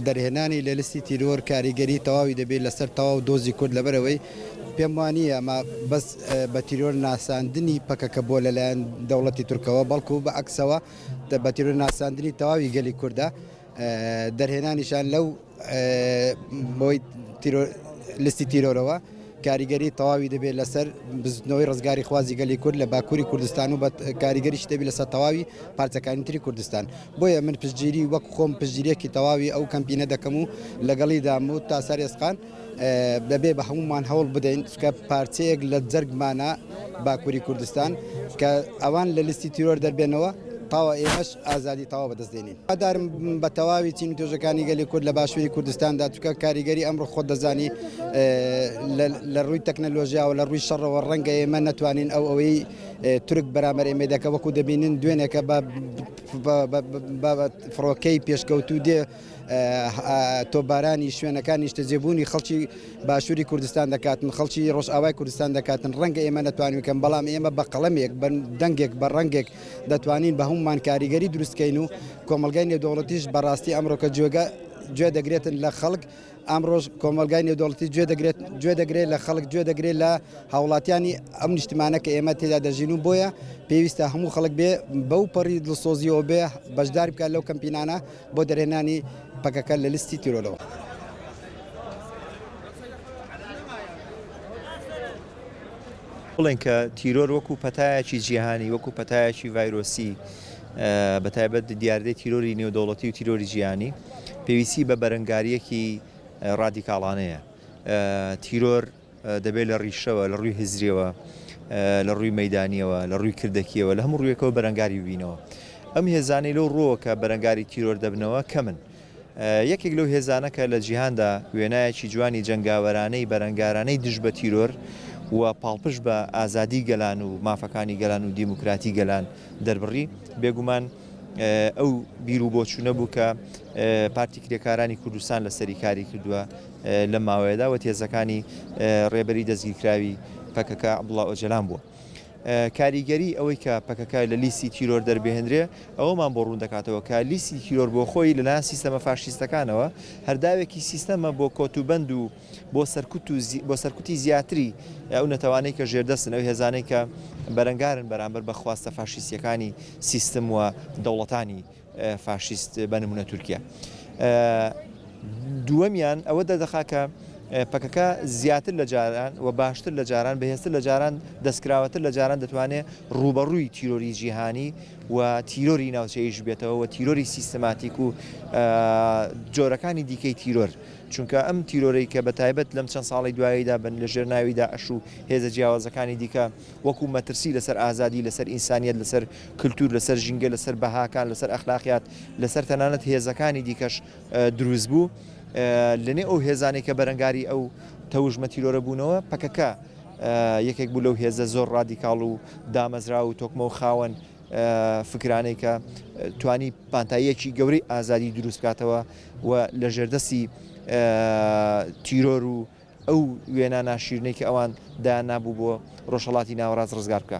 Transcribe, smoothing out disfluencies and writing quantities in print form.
دەرهێنانی لە لیستی تیرۆر کاریگەری تەواوی دەبێت لەسەر تەواو دۆزی کورد لەبەرئەوەی پێم وانییە ئەمە بەس بە تیرۆر ناساندنی پەکەکە بووە لەلایەن دەوڵەتی تورکەوە بەڵکو بە عەکسەوە بە تیرۆر ناساندنی تەواوی گەلی کوردە دەرهێنانیشان لەو بۆی لیستی تیرۆرەوە کاریگەری تەواوی دەبێت لەسەر بزوتنەوەی ڕزگاری خوازی گەلی کورد لە باکووری کوردستان و بە کاریگەریش دەبێت لەسەر تەواوی پارچەکانی تری کوردستان بۆیە من پشتگیری وەک خۆم پشتگیریەکی تەواوی ئەو کەمپینە دەکەم و لەگەڵیدام و تا سەر ئێسقان دەبێ بە هەموومان هەوڵ بدەین چکە پارچەیەک لە جەرگمانە باکووری کوردستان کە ئەوان لە لیستی تیرۆر دەربێنەوە تاوە ئێمەش ئازادی تەواو بەدەست دێنین. هیوادارم بە تەواوی چین و توێژەکانی گەلی کورد لە باشووری کوردستاندا چونکە کاریگەری ئەمڕۆ خۆت دەزانی لە ڕووی تەکنەلۆژیاوە لە ڕووی شەڕەوە ڕەنگە ئێمە نەتوانین ئەو ئەوەی تورک بەرامبەر ئێمە دەکە وەکو دەبینن دوێنێکە بە فڕۆکەی پێشکەوتوو دێ تۆپبارانی شوێنەکانی نیشتەجێبوونی خەڵکی باشووری کوردستان دەکاتن، خەڵکی ڕۆژئاوای کوردستان دەکاتن، ڕەنگە ئێمە نەتوانین بکەن، بەڵام ئێمە بە قەڵەمێک، بە دەنگێک، بە ڕەنگێک دەتوانین بە هەموومان کاریگەری دروست کەین و کۆمەڵگای نێودەوڵەتیش بەڕاستی ئەمڕۆکە جێگە گوێ دەگرێتن لە خەڵک، ئەمڕۆش کۆمەڵگای نێودەوڵەتی گوێ دەگرێت گوێ دەگرێت لە خەڵک گوێ دەگرێت لە هاوڵاتیانی ئەم نیشتمانە کە ئێمە تێدا دەژین و بۆیە پێویستە هەموو خەڵک بێ بەو پەڕی دڵسۆزیەوە بێ بەشداری بکات لەو کەمپینانە بۆ دەرهێنانی پەکەکە لە لیستی تیرۆرەوە. بڵێن کە تیرۆر وەکو پەتایەکی جیهانی، وەکو پەتایەکی ڤایرۆسی، بە تایبەت دیاردەی تیرۆری نێودەوڵەتی و تیرۆری جیهانی، پێویستی بە بەرەنگارییەکی ڕادیکاڵانەیە. تیرۆر دەبێت لە ڕیشەوە، لە ڕووی هزرییەوە، لە ڕووی مەیدانییەوە، لە ڕووی کردەکییەوە، لە هەموو ڕوویەکەوە بەرەنگاری ببینەوە. ئەم هێزانەی لەو ڕووەوە کە بەرەنگاری تیرۆر دەبنەوە کەمن. یەکێک لەو هێزانە کە لە جیهاندا وێنایەکی جوانی جەنگاوەرانەی بەرەنگارانەی دژ بە تیرۆر و پاڵپشت بە ئازادی گەلان و مافەکانی گەلان و دیموکراتی گەلان دەربڕی، بێگومان ئەو بیر و بۆچوونە بوو کە پارتی کرێکارانی کوردستان لەسەری کاری کردووە لەم ماوەیەدا و تێزەکانی ڕێبەری دەستگیرکراوی پەکەکە عەبدوڵا ئۆجەلان بووە. کاریگەری ئەوەی کە پەکەکە لە لیستی تیرۆر دەربهێنرێ ئەوەمان بۆ ڕوون دەکاتەوە کە لیستی تیرۆر بۆ خۆی لەلایەن سیستەمە فاشیستەکانەوە هەر داوێکی سیستەمە بۆ کۆتوبەند و بۆ سەرکوت و بۆ سەرکوتی زیاتری ئەو نەتەوانەی کە ژێردەستن، ئەو هێزانەی کە بەرەنگارن بەرامبەر بە خواستە فاشیستییەکانی سیستم و دەوڵەتانی فاشیست بە نمونە تورکیا. دووەمیان ئەوە دەردەخا کە پەکەکە زیاتر لە جاران و باشتر لە جاران، بەهێزتر لە جاران، دەستکراوەتر لە جاران دەتوانێت ڕووبەڕووی تیرۆری جیهانی و تیرۆری ناوچەییش بێتەوە و تیرۆری سیستماتیک و جۆرەکانی دیکەی تیرۆر. چونکە ئەم تیرۆرەی کە بە تایبەت لەم چەند ساڵەی دواییدا بن لە ژێر ناوی داعش و هێزە جیاوازەکانی دیکە وەکو مەترسی لەسەر ئازادی، لەسەر ئینسانیەت، لەسەر کلتور، لەسەر ژینگە، لەسەر بەهاکان، لەسەر ئەخلاقیات، لەسەر تەنانەت هێزەکانی دیکەش دروست بوو. لەنێو ئەو هێزانەی کە بەرەنگاری ئەو تەوژمە تیرۆرە بوونەوە، پەکەکە یەکێک بوو لەو هێزە زۆر ڕادیکاڵ و دامەزراو و تۆکمە و خاوەن فکرانەی کە توانی پانتاییەکی گەورەی ئازادی دروست بکاتەوە و لە ژێردەستی تیرۆر و ئەو وێنا ناشیرنەی کە ئەوان دایاننابوو بۆ ڕۆژهەڵاتی ناوەڕاست ڕزگار بکا.